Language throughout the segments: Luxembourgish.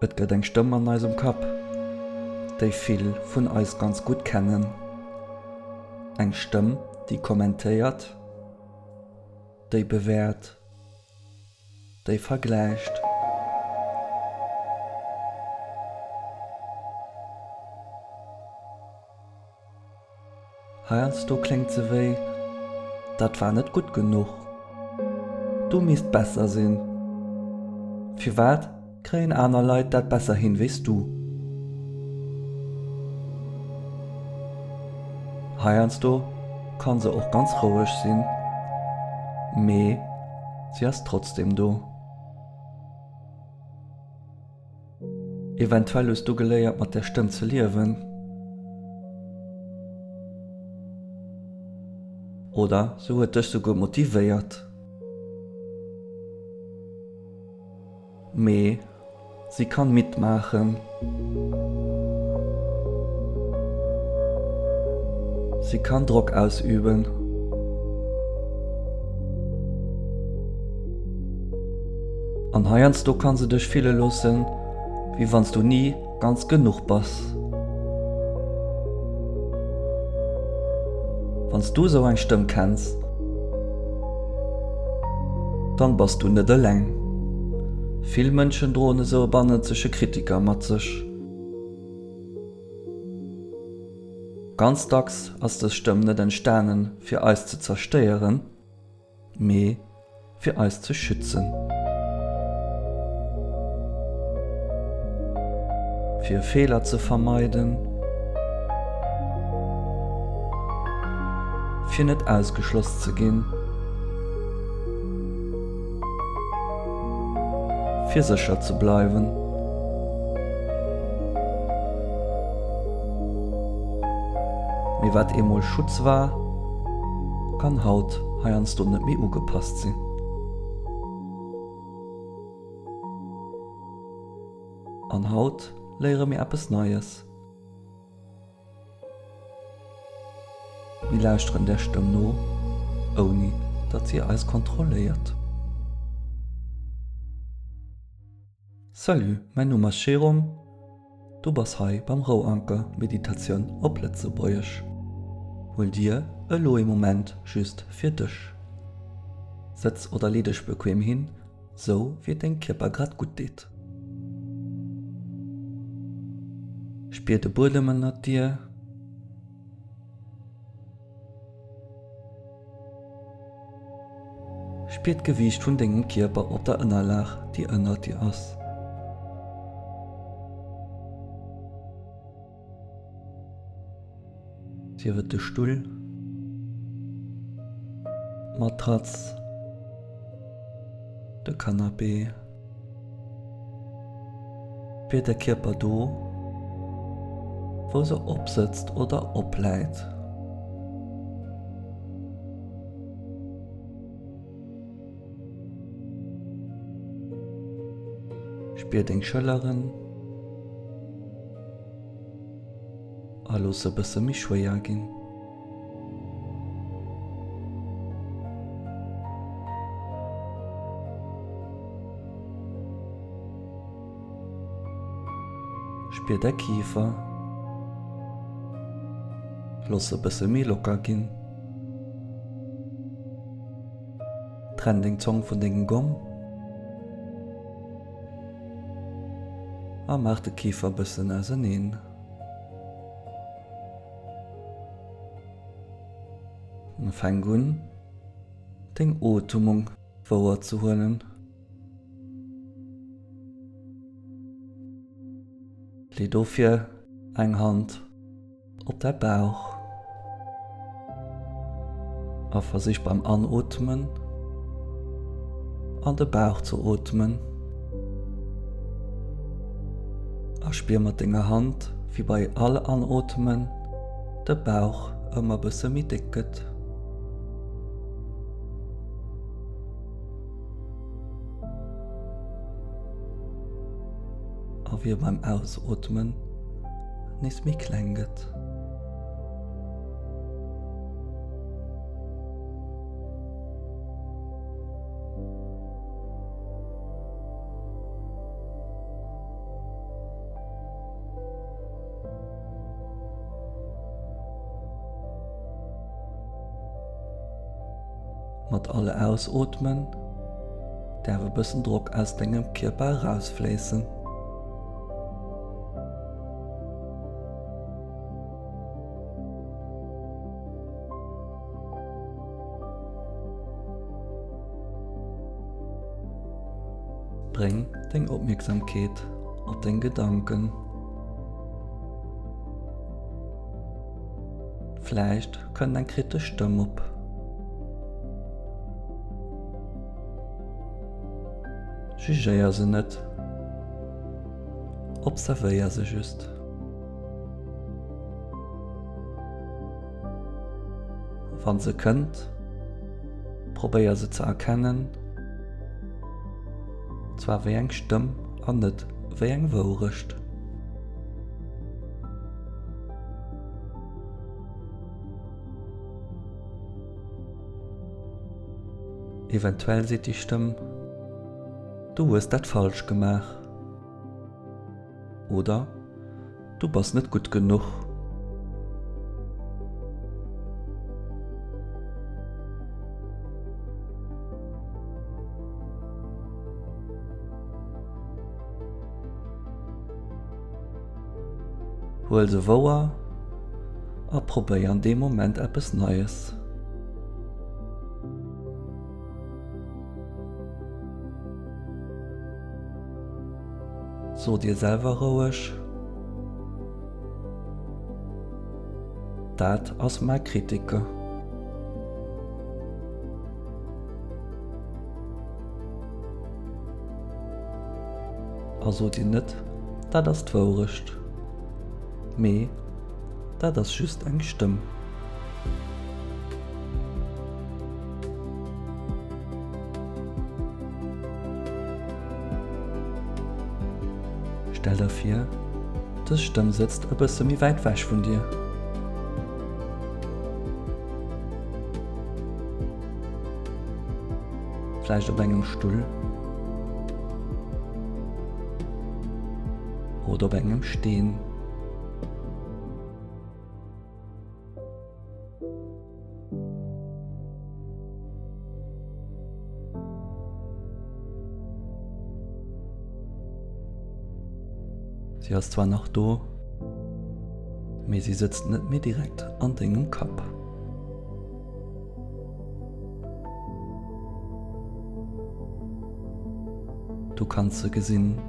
Et gëtt eng Stëmm an eisem Kapp, déi vill vun eis ganz gutt kennen. Eng Stëmm, déi kommentéiert, déi bewäert, déi vergläicht. Heiansdo kléngt se wéi, Dat war net gutt genuch. Du misst besser sinn. Firwat kréien aner Leit dat besser hin wéi s du? Heiansdo kann se och ganz roueg sinn, mee si ass trotzdem do. Eventuell hues du geléiert mat där Stëmm ze liewen. Oder se huet dech souguer motivéiert. Mee si kann mitmaachen. Si kann Drock ausüben. An heiansdo kann se dech fille loossen, wéi wann s du ni ganz genuch bass. Wann s du esou eng Stëmm kenns, dann bass du net eleng. Vill Mënschen droen esou e bannenzege Kritiker mat sech. Ganz dacks ass dës Stëmm net entstanen, fir eis ze zerstéieren, mee fir eis ze schützen. Fir Feeler ze vermeiden. Fir net ausgeschloss ze ginn. Fir sécher ze bleiwen. Mee wat eemol Schutz war, kann haut heiansdo net méi ugepasst sinn. An haut léiere mir eppes Neies. Mir lauschteren där Stëmm no, ouni datt si eis kontrolléiert. Salut, mäin Numm ass Jérôme. Du bass hei beim Rouanker Meditatioun op Lëtzebuergesch. Huel dir elo ee Moment just fir dech. Sëtz oder lee dech bequem hin, sou wéi et dengem Kierper grad gutt deet. Spier de Buedem ënnert dir. Spier d'Gewiicht vun dengem Kierper op der Ënnerlag, déi ënnert dir ass. Sief et de Stull, d'Matratz, de Canapé. Spier de Kierper do, wou se opsëtzt oder opläit. Spier deng Schëlleren a looss se e bësse méi schwéier ginn. Spier däi Kifer, looss e bësse méi locker ginn. Trenn deng Zong vun dengem Gomm a maach de Kifer bëssen auseneen. Fänk un, deng Otemung wouer ze huelen. Lee dofir eng Hand op däi Bauch a versich beim Anootmen an de Bauch ze ootmen a spier mat denger Hand wéi bei all Anootmen de Bauch ëmmer bësse méi déck gëtt. A wéi e beim Ausootmen nees méi kleng gëtt. Mat all Ausootmen däerf e bëssen Drock aus dengem Kierper erausfléissen. Bréng deng Opmierksamkeet op deng Gedanken. Vläicht kënnt eng kritesch Stëmm op. Jugéier se net, observéier se just. Wann se kënnt, probéier se ze erkennen, zwar wéi eng Stëmm an net wéi eng Wourecht. Eventuell seet déi Stëmm, Du hues dat falsch gemaach oder Du bass net gutt genuch. Huel se wouer a probéier an deem Moment eppes Neies. So dir selwer roueg, Dat ass mäi Kritiker. A so dir net, dat ass d'Wourecht, mee dat ass just eng Stëmm. Stell der vir, dës Stëmm sëtzt e bësse méi wäit wech vun dir. Vläicht op engem Stull oder op engem Steen. Si ass zwar nach do, mee si sëtzt net méi direkt an dengem Kapp. Du kanns se gesinn.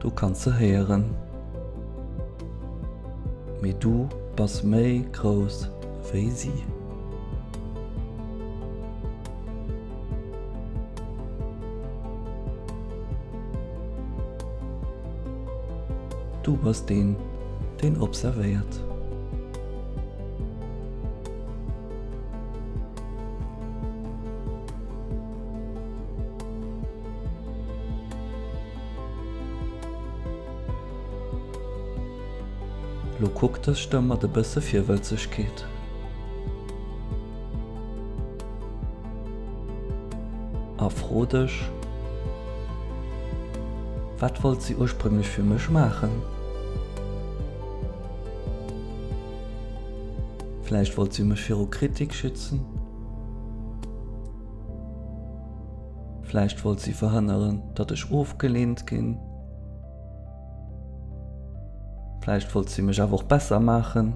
Du kanns se héieren. Mee du bass méi grouss wéi si. Du bass deen, deen observéiert. Lo kuck dës Stëmm mat e bësse Virwëlzegkeet. A fro dech, Wat wollt si ursprünglech fir mech maachen? Vläicht wollt si mech viru Kritik schützen. Vläicht wollt si verhënneren, datt ech ofgeleent ginn. Vläicht wollt si mech awer och besser maachen.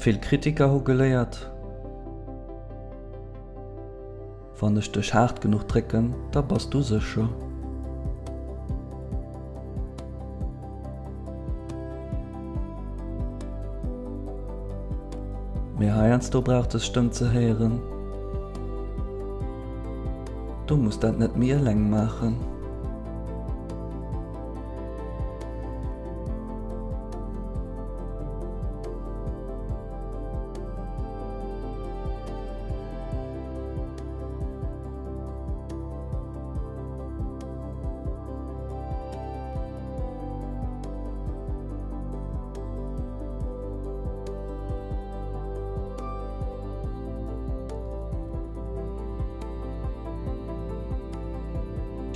Vill Kritiker hu geléiert. Wann ech dech haart genuch drécken, da bass du sécher. Mee heiansdo brauch dës Stëmm ze héieren, Du muss dat net méi eleng maachen.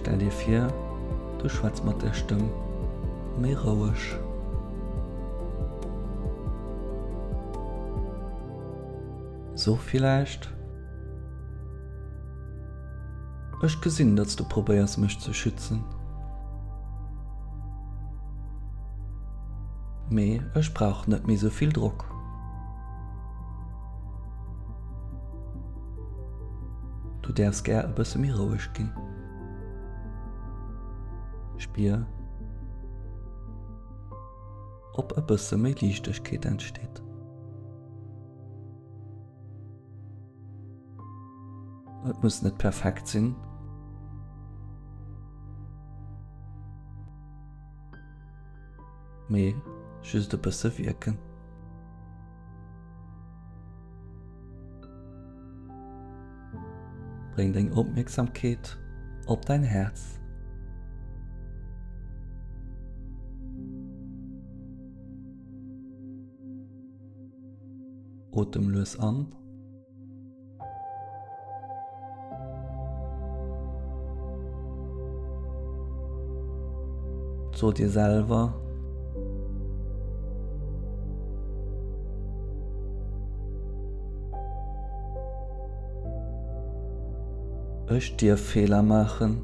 Stell dir vir, du schwätz mat där Stëmm méi roueg. So villäicht, Ech gesinn, datt s du probéiers mech ze schützen. Mee ech brauch net méi sou vill Drock. Du däerfs gär e bësse méi roueg ginn. Spier, ob e bësse méi Liichtegkeet entsteet. Et muss net perfekt sinn. Mee just e bësse wierken. Bréng deng Opmierksamkeet op däin Häerz. Otem lues an. So dir selwer. Ech dierf Feeler maachen.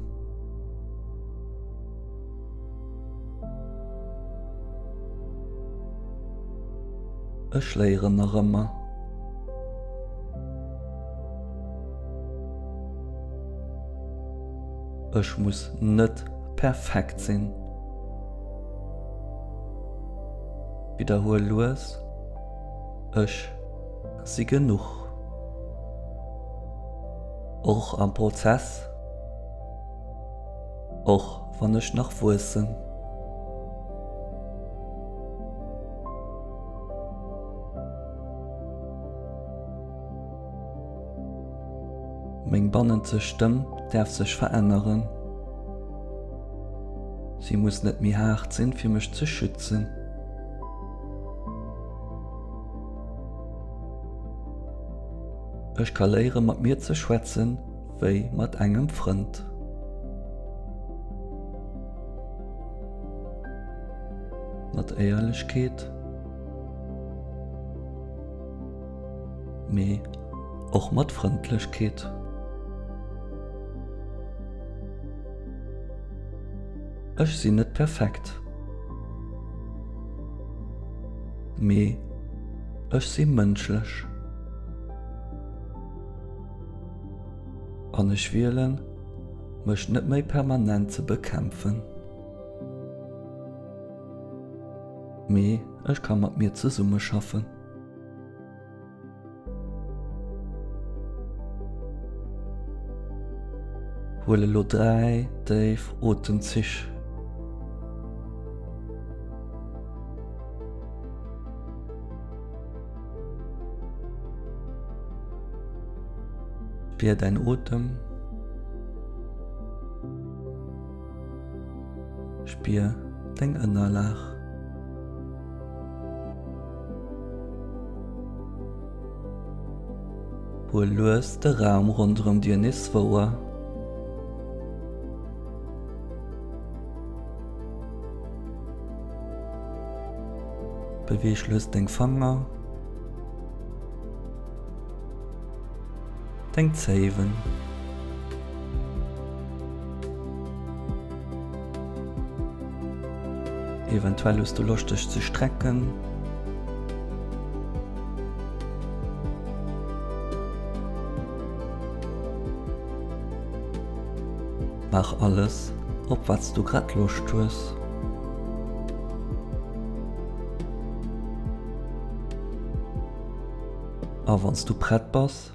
Ech léieren nach ëmmer. Ech muss net perfekt sinn. Widderhuel lues, Ech si genuch. Och am Prozess. Och wann ech nach wuessen. Meng bannenzeg Stëmm däerf sech veränneren. Si muss net méi haart sinn, fir mech ze schützen. Ech ka léiere mat mir ze schwätzen wéi mat engem Frënd. Mat Éierlechkeet, mee och mat Frëndlechkeet. Ech sinn net perfekt, mee ech si mënschlech. An ech wielen, mech net méi permanent ze bekämpfen. Mee ech ka mat mir zesummeschaffen. Huel elo 3 déif Otemzich. Spier däin Otem. Spier deng Ënnerlag. Huel lues de Raum ronderëm dir nees wouer. Beweeg lues deng Fanger, deng Zéiwen. Eventuell hues du Loscht dech ze strecken. Maach alles, op wat s du grad Loscht hues. A wann s du prett bass,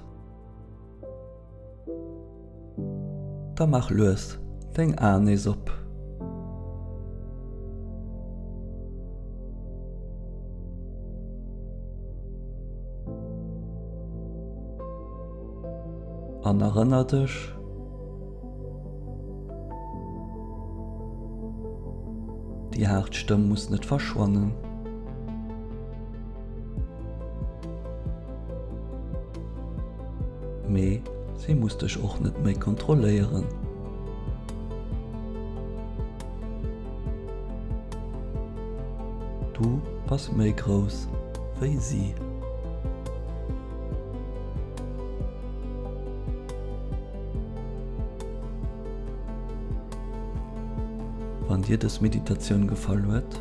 da maach lues deng Aen nees op. An erënner dech. Déi haart Stëmm muss net verschwannen. Mee si muss dech och net méi kontrolléieren. Du bass méi grouss wéi si. Wann dir dës Meditatioun gefall huet,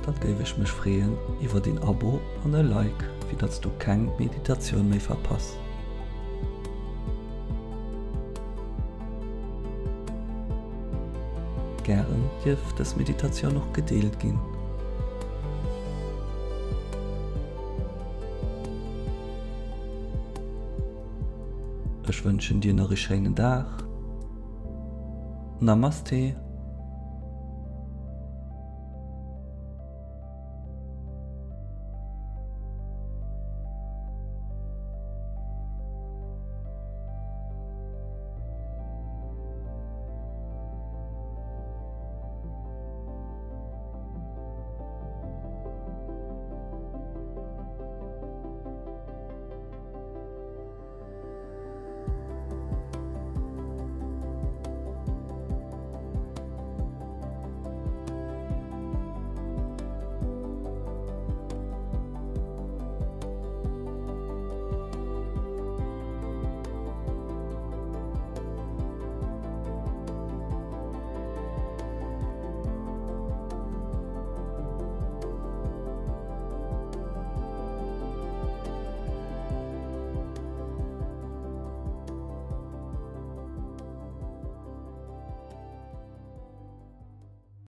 dann géif ech mech freeën iwwert een Abo an e Like, fir datts du keng Meditatioun méi verpass. Gären dierf dës Meditatioun och gedeelt ginn. Ech wënschen dir nach e schéinen Dag. Namaste.